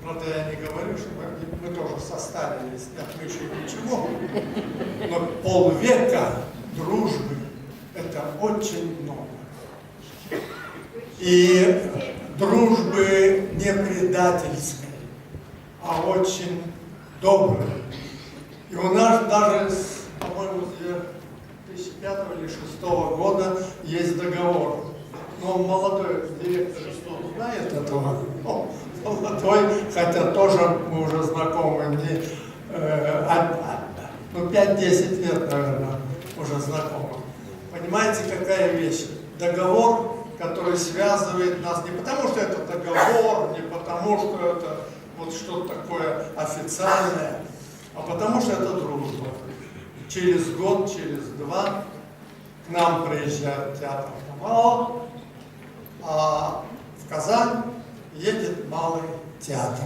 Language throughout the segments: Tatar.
Правда, я не говорю, что мы, мы тоже состарились, нет, мы еще ничего. Но полвека дружбы – это очень много. И дружбы не предательской, а очень доброй. И у нас даже, по-моему, с 2005 или 2006 года есть договор. Но молодой директор что знает этого, но молодой, хотя тоже мы уже знакомы, не, э, а, ну, 5-10 лет, наверное, уже знакомы. Понимаете, какая вещь? Договор, который связывает нас не потому, что это договор, не потому, что это вот что-то такое официальное, а потому что это дружба. Через год, через два к нам приезжает театр Камала, а в Казань едет Малый театр.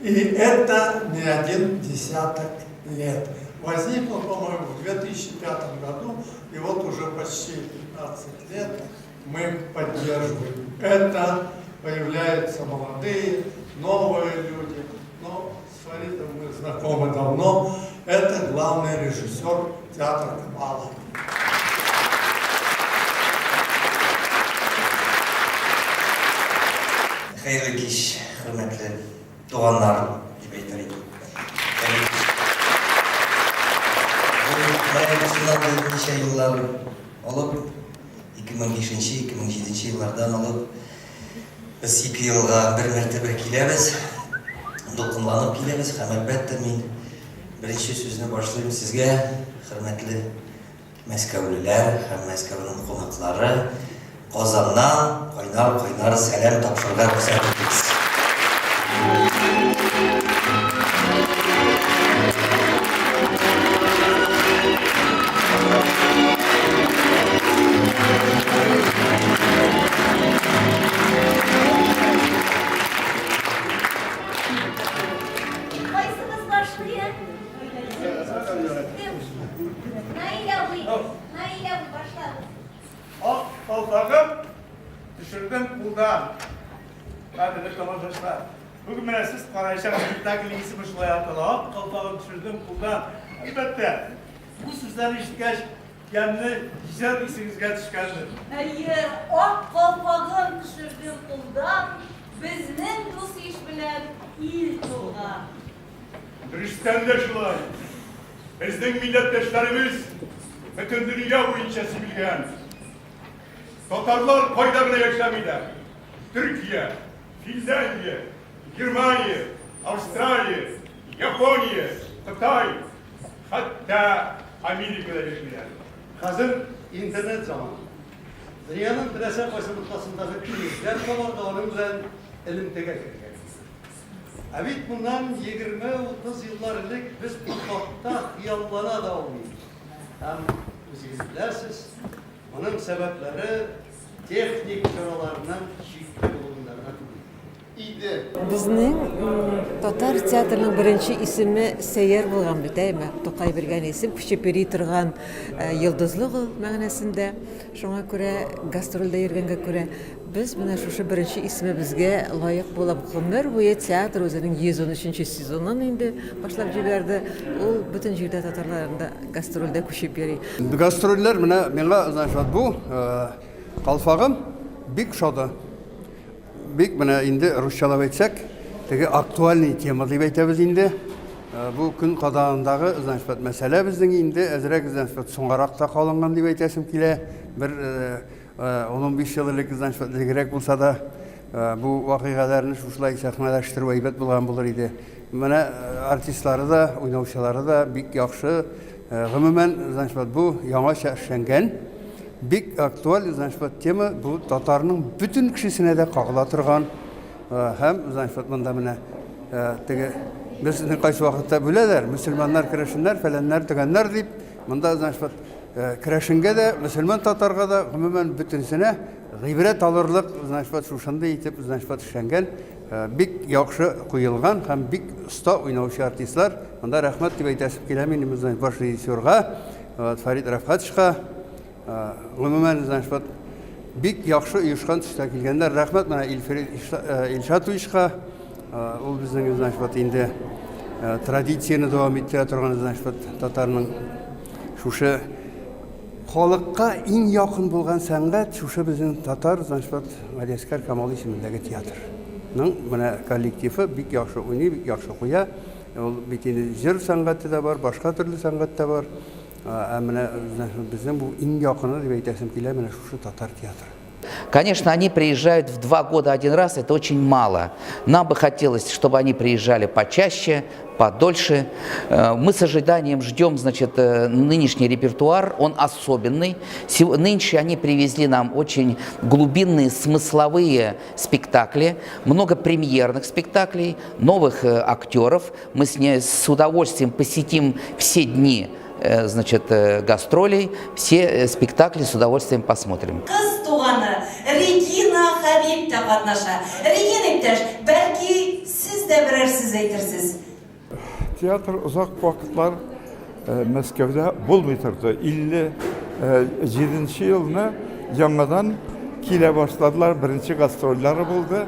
И это не один десяток лет. Возникло, по-моему, в 2005 году, и вот уже почти 15 лет мы поддерживаем. Это появляются молодые, новые люди. Но с Фаридом мы знакомы давно. Это главный режиссер театра Камала. Хәерле кич, хөрмәтле туганнар, дип әйтер идем. Хәерле кич. Бу менә шуннан берничә еллар алып, 2005-2007 еллардан алып, без ике елга бер мәртәбә киләбез, дулкынланып киләбез һәм, әлбәттә, мин беренче сүзне башлыйм сезгә, хөрмәтле Мәскәүлеләр һәм Мәскәүнең кунаклары, Казаннан кайнар-кайнар сәлам тапшырырга рөхсәт итегез. Кайсыбыз башлый, ә? Наил абый, Наил абый, башлагыз. Ак калфагым төшердем кулдан. Кадерле тамашачылар, бүген менә сез караячак спектакльнең исеме шулай атала. Ак калфагым төшердем кулдан. Әлбәттә, бу сүзләрне ишеткәч, ямьле җыр исегезгә төшкәндер. Әйе, ак калфагым төшердем кулдан, безнең дус-иш белән ил тулган. Дөрестән дә шулай. Безнең милләттәшләребез бөтен дөнья буенча сибелгән. Татарлар кайда гына яшәмиләр. Төркия, Финляндия, Германия, Австралия, Япония, Кытай, хәтта Америкада яшиләр. Хәзер интернет заманы. Дөньяның теләсә кайсы ноктасындагы кемне эзләп табарга, аның белән элемтәгә керергә мөмкин. Ә бит моннан 20-30 еллар элек без бу хакта хыяллана да алмый идек. Һәм, үзегез беләсез, моның сәбәпләре техник чараларның чикле булуында гына түгел иде. Безнең татар театрының беренче исеме Сәйяр булган бит, әйме? Тукай биргән исем, күчеп йөри торган йолдызлык ул мәгънәсендә. Шуңа күрә гастрольдә йөргәнгә күрә Без менә шушы беренче исемебезгә лаек булып, гомер буе театр үзенең 113 нче сезонын инде башлап җибәрде. Ул бөтен җирдә татарларында гастрольдә күчеп йөри. Гастрольләр менә миңа, значит, вот бу калфагым бик ошады. Бик менә инде русчалап әйтсәк, теге актуальный тема дип әйтәбез инде. Бу көн кадагындагы, значит, вот мәсьәлә безнең инде әзрәк, значит, вот соңгарак та калынган дип әйтәсем килә. Бер Ун-унбиш ел элек, значит, элегрәк булса да, бу вакыйгаларны шушылай сәхнәләштерү әйбәт булган булыр иде. Менә артистлары да, уйнаучылары да бик яхшы. Гомумән, значит, вот бу яңача эшләнгән, бик актуаль, значит, вот тема, бу татарның бөтен кешесенә дә кагыла торган һәм, значит, вот монда менә теге безне кайсы вакытта бүләләр, мөселманнар, керәшеннәр, фәләннәр, төгәннәр дип, монда, значит, вот Керәшенгә дә, мөселман татарга да, гомумән, бөтенесенә гыйбрәт алырлык, значит, вот шушындый итеп, значит, вот эшләнгән, бик яхшы куелган һәм бик оста уйнаучы артистлар. Монда рәхмәт дип әйтәсем килә минем, значит, баш режиссерга, вот, Фәрит Рәфкатовичка. Гомумән, значит, вот бик яхшы оешкан төстә килгәннәр. Рәхмәт менә Илфир Илшатовичка. Ул безнең, значит, вот инде традицияне дәвам иттерә торган, значит, вот татарның шушы халыкка иң якын булган сәнгать шушы безнең татар, значит, вот Галиәсгар Камал исемендәге театрның менә коллективы бик яхшы уйный, бик яхшы куя. Ул бит инде җыр сәнгате дә бар, башка төрле сәнгать тә бар. Ә менә безнең бу иң якыны дип әйтәсем килә, менә шушы татар театры. Конечно, они приезжают в два года один раз, это очень мало. Нам бы хотелось, чтобы они приезжали почаще, подольше. Э, мы с ожиданием ждем, значит, э, нынешний репертуар, он особенный. Нынче они привезли нам очень глубинные смысловые спектакли, много премьерных спектаклей, новых э, актеров. Мы с, ней с удовольствием посетим все дни значит, гастролей, все спектакли с удовольствием посмотрим. Кыз туганы Регина Хәбиб тә катнаша. Регина иптәш, бәлки сез дә берәр сүз әйтерсез? Театр озак вакытлар Мәскәүдә булмый торды. 57 нче елны яңадан килә башладылар, беренче гастрольләре булды.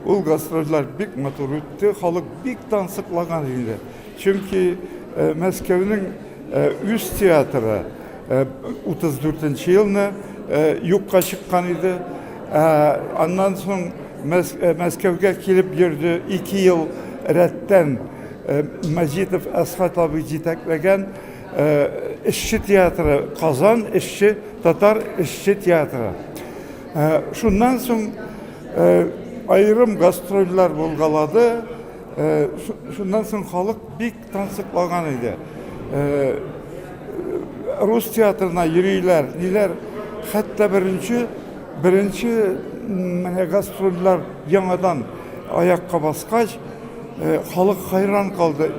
Ул гастрольләр бик матур үтте, халык бик тансыклаган иде. Чөнки Мәскәүнең үз театры 34 нче елны юкка чыккан иде. Аннан соң Мәскәүгә килеп йөрде 2 ел рәттән Мәҗитов Әсхәт абый җитәкләгән эшче театры, Казан эшче татар эшче театры. Шуннан соң аерым гастрольләр булгалады. Шуннан соң халык бик тансыклаган иде. Рус театрына йөриләр, ниләр. Хәтта беренче беренче менә гастрольләр яңадан аякка баскач, халык хайран калды.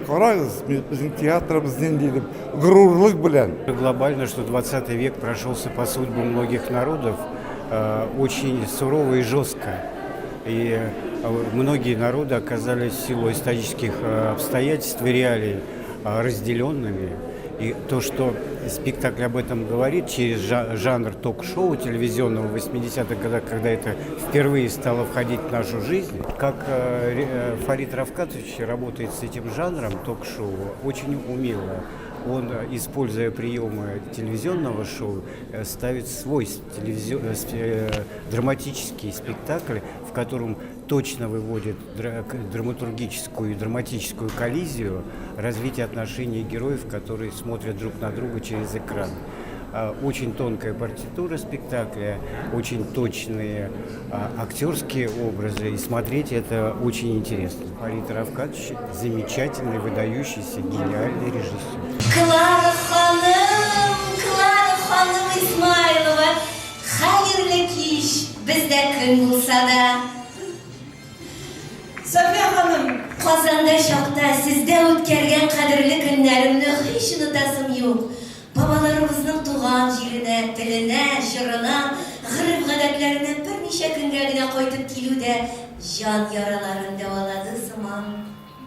Карагыз, безнең театрыбыз нинди дип, горурлык белән. Глобально, что 20 век прошелся по судьбам многих народов очень сурово и жестко. И э, многие народы оказались в силу исторических э, обстоятельств и реалий э, разделенными. И то, что спектакль об этом говорит через жанр ток-шоу телевизионного в 80-х годах, когда это впервые стало входить в нашу жизнь, как Фарид Равкатович работает с этим жанром ток-шоу очень умело. Он, используя приемы телевизионного шоу, ставит свой телевизион, драматический спектакль, в котором точно выводит драматургическую и драматическую коллизию развитие отношений героев, которые смотрят друг на друга через экран. А, очень тонкая партитура спектакля, очень точные а, актерские образы, и смотреть это очень интересно. Фарид Равкатович замечательный, выдающийся, гениальный режиссер. Клара ханым, Клара ханым Исмайлова, Хәерле кич, бездә көн булса да. София ханым! Казанда чакта сездә үткәргән кадерле көннәремне һич онытасым юк. Бабаларыбызның туган җиренә, теленә, җырына, гореф-гадәтләренә берничә көнгә генә кайтып килү дә җан яраларын дәвалады сыман.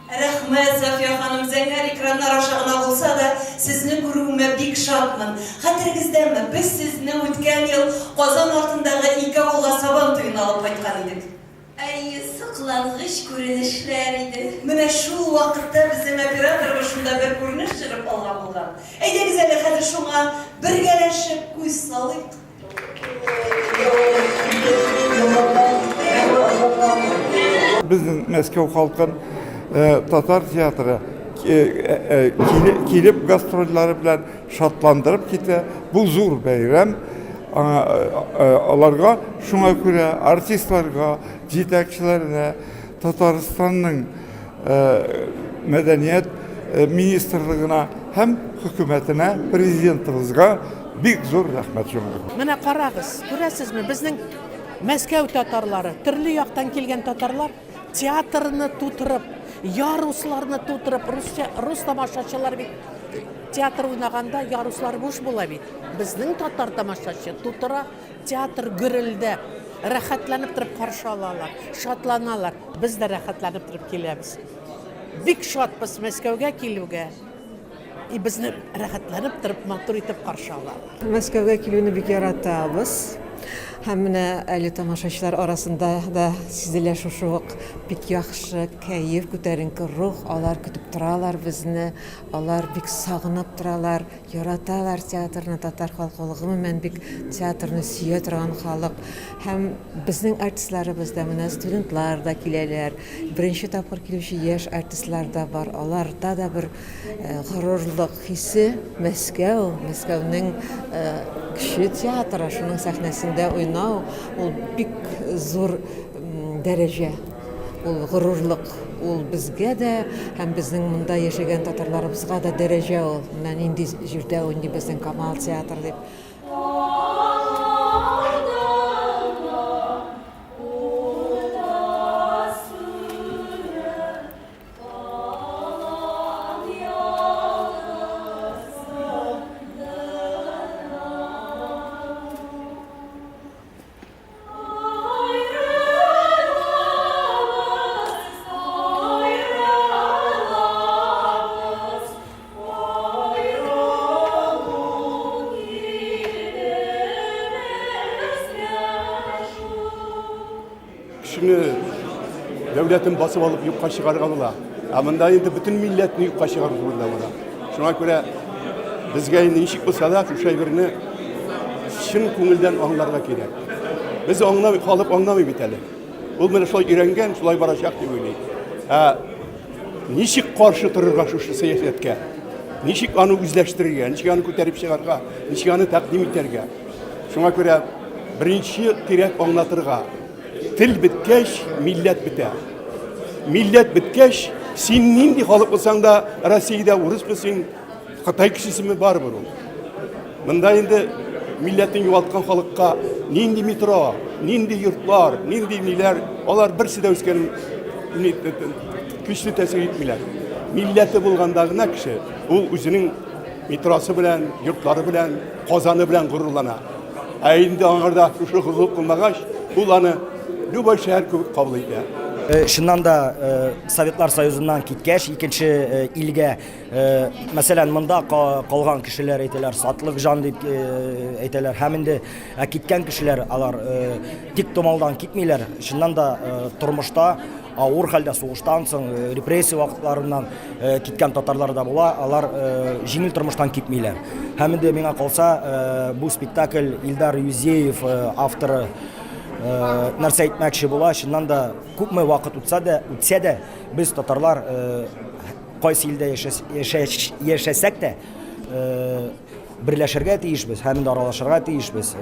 Рәхмәт, София ханым, зәңгәр экраннар аша гына булса да, сезне күрүемә бик шатмын. Хәтерегездәме, без сезне үткән ел Казан артындагы ике авылга Сабан туена алып кайткан идек. Әйе, соклангыч күренешләр иде. Менә шул вакытта безнең операторыбыз шунда бер күренеш төшереп алган булган. Әйдәгез әле хәзер шуңа бергәләшеп күз салыйк. Безнең Мәскәү халкын э, татар театры э, э, килеп гастрольләре белән шатландырып китә. Бу зур бәйрәм. Аларга шуңа күрә артистларга, җитәкчеләренә Татарстанның мәдәният министрлыгына һәм хөкүмәтенә, президентыбызга бик зур рәхмәт шуңа. Менә карагыз, күрәсезме, безнең Мәскәү татарлары, төрле яктан килгән татарлар театрны тутырып, ярусларны тутырып, русча, рус тамашачылар бит театр уйнаганда яруслар буш була бит. Безнең татар тамашачы тутыра, театр гөрелдәп, рәхәтләнеп торып каршы алалар, шатланалар. Без дә рәхәтләнеп торып киләбез. Бик шатбыз Мәскәүгә килүгә. И безне рәхәтләнеп торып, матур итеп каршы алалар. Мәскәүгә килүне бик яратабыз. Һәм менә әле тамашачылар арасында да сизелә шушы ук бик яхшы кәеф, күтәренке рух. Алар көтеп торалар безне, алар бик сагынып торалар, яраталар театрны. Татар халкы ул гомумән бик театрны сөя торган халык. Һәм безнең артистларыбыз да, менә студентлар да киләләр, беренче тапкыр килүче яшь артистлар да бар. Аларда да бер Горурлык хисе, Мәскәү, Мәскәүнең кече театры, шуның сәхнәсендә уйнау, ул бик зур дәрәҗә. Ул горурлык, ул безгә дә һәм безнең монда яшәгән татарларыбызга да дәрәҗә ул. Менә нинди җирдә уйный безнең Камал театры дип. Кешене дәүләтен басып алып юкка чыгарырга була. Ә монда инде бөтен милләтне юкка чыгару турында бара. Шуңа күрә безгә инде ничек булса да шушы әйберне чын күңелдән аңларга кирәк. Без аңламый, халык аңламый бит әле. Ул менә шулай өйрәнгән, шулай барачак дип уйлый. Ә ничек каршы торырга шушы сәясәткә? Ничек аны үзләштерергә, ничек аны күтәреп чыгарга, ничек аны тәкъдим итәргә? Шуңа күрә беренче кирәк аңлатырга. Тел беткәч, милләт бетә. Милләт беткәч, син нинди халык булсаң да, Россиядә урысмы син, Кытай кешесеме барыбер ул. Монда инде милләтен югалткан халыкка нинди метро, нинди йортлар, нинди ниләр, алар берсе дә үскән көчле тәэсир итмиләр. Милләте булганда гына кеше ул үзенең метросы белән, йортлары белән, Казаны белән горурлана. Ә инде аңарда шушы горурлык булмагач, ул аны любой шәһәр кебек кабул итә. Э, чыннан да э, Советлар Союзыннан киткәч, икенче э, илгә, мәсәлән, монда калган кешеләр әйтәләр, сатлык җан дип әйтәләр. Һәм инде киткән кешеләр алар тик томалдан китмиләр. Чыннан да тормышта авыр хәлдә сугыштан соң, э, репрессия вакытларыннан э, киткән татарлар да була, алар э, җиңел тормыштан китмиләр. Һәм инде миңа калса, бу спектакль Илдар Юзеев авторы нәрсә әйтмәкче була, чыннан да күпме вакыт үтсә дә, үтсә дә, без татарлар кайсы илдә яшәсәк тә, Берләшергә тиешбез һәм инде аралашырга тиешбез,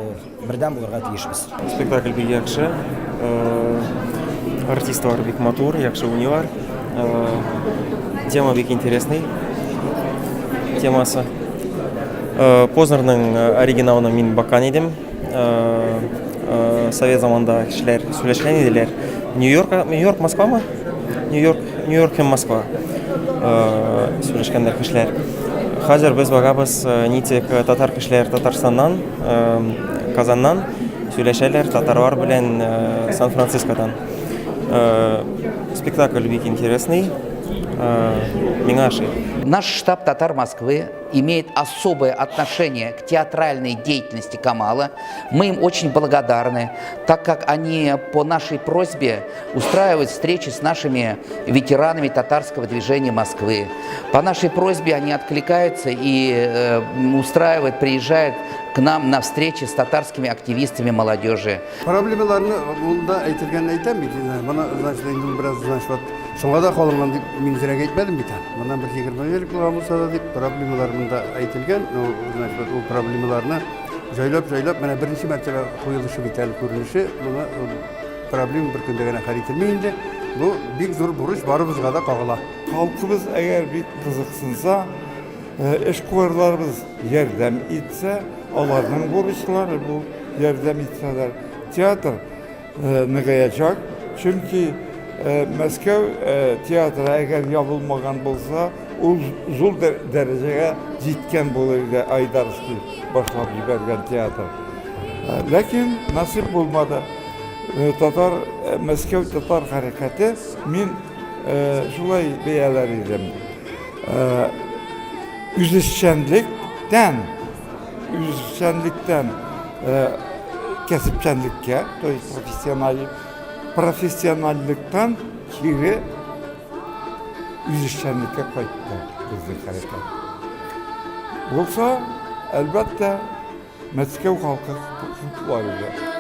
бердәм булырга тиешбез. Спектакль бик яхшы. Артистлар бик матур, яхшы уйныйлар. Тема бик интересный. Темасы. Познерның оригиналына мин баккан идем. Совет заманда кешеләр сөйләшкән иделәр. Нью-Йорк, Нью-Йорк, Москвамы? Нью-Йорк, Нью-Йорк һәм Москва сөйләшкәннәр кешеләр. Хәзер без багабыз ничек татар кешеләр Татарстаннан, Казаннан сөйләшәләр татарлар белән Сан-Францискодан. Спектакль бик интересный. Миңа ошый. Наш штаб Татар Москвы имеет особое отношение к театральной деятельности Камала. Мы им очень благодарны, так как они по нашей просьбе устраивают встречи с нашими ветеранами татарского движения Москвы. По нашей просьбе они откликаются и э, устраивают, приезжают к нам на встречи с татарскими активистами молодежи. Проблемаларны монда әйтелгәнен әйтәм бит инде. Моны, значит, инде бераз, значит, вот соңга да калынган дип мин зрәк әйтмәдем бит. Моннан бер 20 ел булган булса да дип проблемалар монда әйтелгән. Ну, значит, вот ул проблемаларны җайлап-җайлап менә беренче мәртәбә куелышы бит әле күренеше. Моны проблема бер көндә генә хәл ителми инде. Бу бик зур бурыч барыбызга да кагыла. Халкыбыз әгәр бик кызыксынса, Эшкуарларыбыз ярдәм итсә, аларның бурычлары бу, ярдәм итсәләр, театр ныгыячак. Чөнки Мәскәү театры әгәр ябылмаган булса, ул зур дәрәҗәгә җиткән булыр иде Айдарский башлап җибәргән театр. Ләкин насыйп булмады. Татар, Мәскәү татар хәрәкәте мин шулай бәяләр идем. Үзешчәнлектән, үзешчәнлектән. кәсепчәнлеккә, то есть профессиональ, профессиональлектан кире үзешчәнлеккә кайтты безнең хәрәкәт. Булса, әлбәттә, Мәскәү халкы хуплар иде.